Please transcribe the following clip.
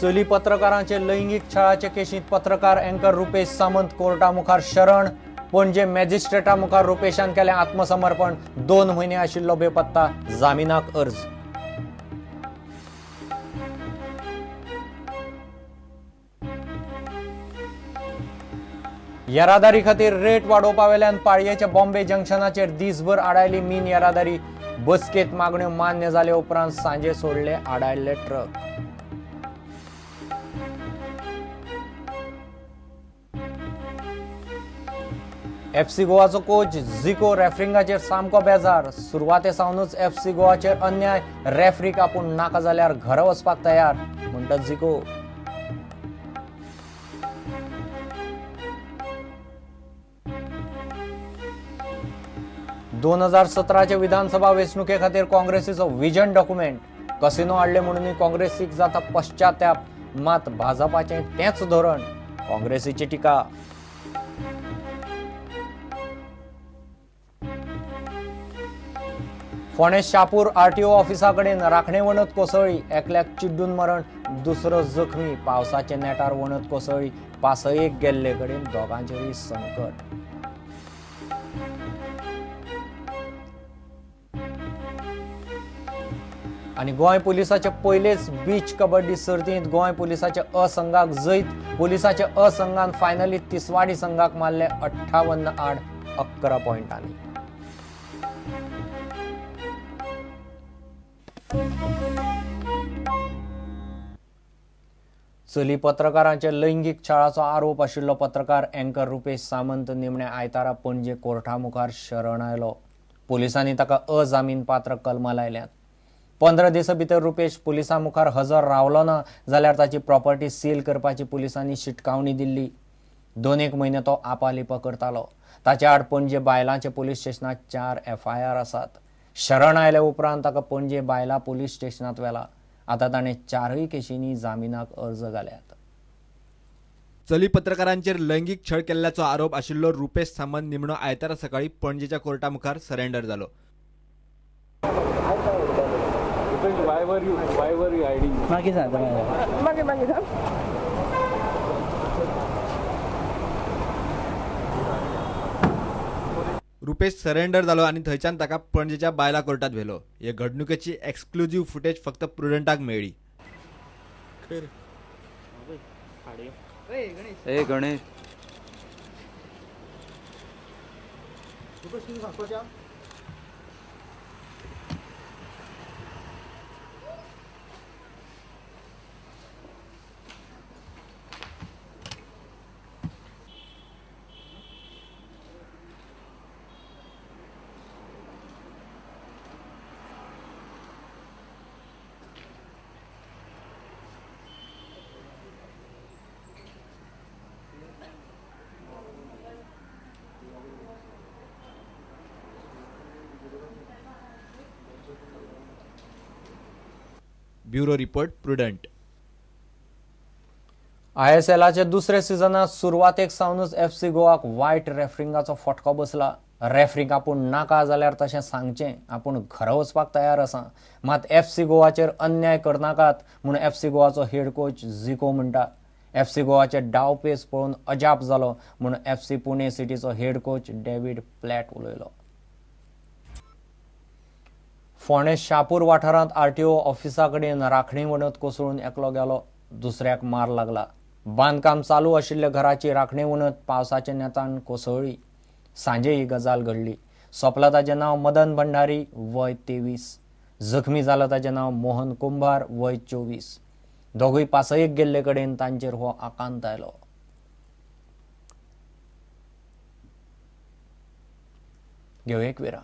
चली पत्रकारांचे लैंगीक छळाचे केशींत पत्रकार अँकर रुपेश सामंत कोर्टा मुखार शरण. पणजे मॅजिस्ट्रेटा मुखार रुपेशान केलें आत्मसमर्पण. 2 म्हयने आशिल्लो बेपत्ता, जामिनाक अर्ज. येरादारी खातीर रेट वाडोवपा वेल्यान पाळयेच्या बॉम्बे जंक्शनाचेर दीसभर आडायली मीन येरादारी. बसकेत मागण्यो मान्य जाले उपरांत सांजे सोडले आडायल्ले ट्रक. एफसी गोवाचो कोच झिको रेफ्रिंगाचेर सामको बेजार. सुरवाते सावनूच एफसी गोवाचेर अन्याय. रेफ्रीक आपूण नाका जाल्यार घरा वचपाक तयार म्हणटा झिको. 2017 विधानसभा वेंचणुके खातीर काँग्रेसीचो विजन डॉक्युमेंट. कसिनो हाडले म्हणून काँग्रेसीक जाता पश्चाताप, मात भाजपाचें तेंच धोरण. काँग्रेसीची टिका. फोंडें शापूर आरटीओ ऑफिसा कडेन राखणे वणत कोसळ्ळी. एकल्याक चिड्डून मरण, दुसरो जखमी. पावसाचे नेटार वणत कोसळ्ळी. पासयेक गेल्ले कडेन दोगांचेरूय संकट. आनी गोंय पुलिसाचे पयलेच बीच कबड्डी सर्तींत गोंय पुलिसाच्या अ संघाक जैत. पुलिसाच्या अ संघान फायनलीत तिसवाडी संघाक मारले 58-11 पॉयंटांनी. चली पत्रकारांचे लैंगीक छळाचो आरोप आशिल्लो पत्रकार अँकर रुपेश सामंत निमणे आयतारा पणजे कोर्टा मुखार शरण आयलो. पुलिसांनी ताका अजामीन पात्र कलमां लायल्यात. 15 दिसां भितर रुपेश पुलिसां मुखार हजर रावलो ना जाल्यार ताची प्रॉपर्टी सील करपाची पुलिसांनी शिटकावणी दिल्ली. 2-1 म्हयने तो आपालिपा करतालो. ताच्या आड पणजे बायलांचे पुलीस स्टेशनांत 4 FIR आसात. शरण आयले उपरांत ताका पणजे बायलां पुलीस स्टेशनांत व्हेला. आतां ताणें 4 केशींनी जामिनाक अर्ज घाल्यात. चली पत्रकारांचेर लैंगीक छळ केल्ल्याचो आरोप आशिल्लो रुपेश सामंत निमणो आयतारा सकाळी पणजेच्या कोर्टा मुखार सरेंडर जालो. Why were you hiding? मागे सांगता मागे मागे सांग. रुपेश सरेंडर जालो आनी थंयच्यान ताका पणजेच्या बायला कोर्टात व्हेलो. हे घडणुकेची एक्सक्लुझिव्ह फुटेज फक्त प्रुडंटाक मेळ्ळी. ए गणेश, ब्युरो रिपोर्ट, प्रुडंट. ISLाच्या दुसऱ्या सिजनात सुरवातेक सावनूच एफसी गोवाक वायट रेफ्रिंगाचो फटको बसला. रेफ्रीक आपूण नाका जाल्यार तशें सांगचें, आपूण घरा वचपाक तयार आसा, मात एफसी गोवाचेर अन्याय करनाकात म्हूण एफसी गोवाचो हेड कोच झिको म्हणटा. एफसी गोवाचे डावपेच पळोवन अजाप जालो म्हूण एफसी पुणे सिटीचो हेड कोच डेव्हिड प्लॅट उलयलो. फोंडें शापूर वाठारांत आरटीओ ऑफिसा कडेन राखणी वणत कोसळून एकलो गेलो, दुसऱ्याक मार लागला. बांदकाम चालू आशिल्ल्या घराची राखणी वणत पावसाच्या नेतान कोसळ्ळी. सांजे ही गजाल घडली. सोंपला ताचें नांव मदन भंडारी, वय 23. जखमी जाला ताचें नांव मोहन कुंभार, वय 24. दोगूय पासयेक गेल्ले कडेन तांचेर हो आकांत आयलो. घेवया एक विराम.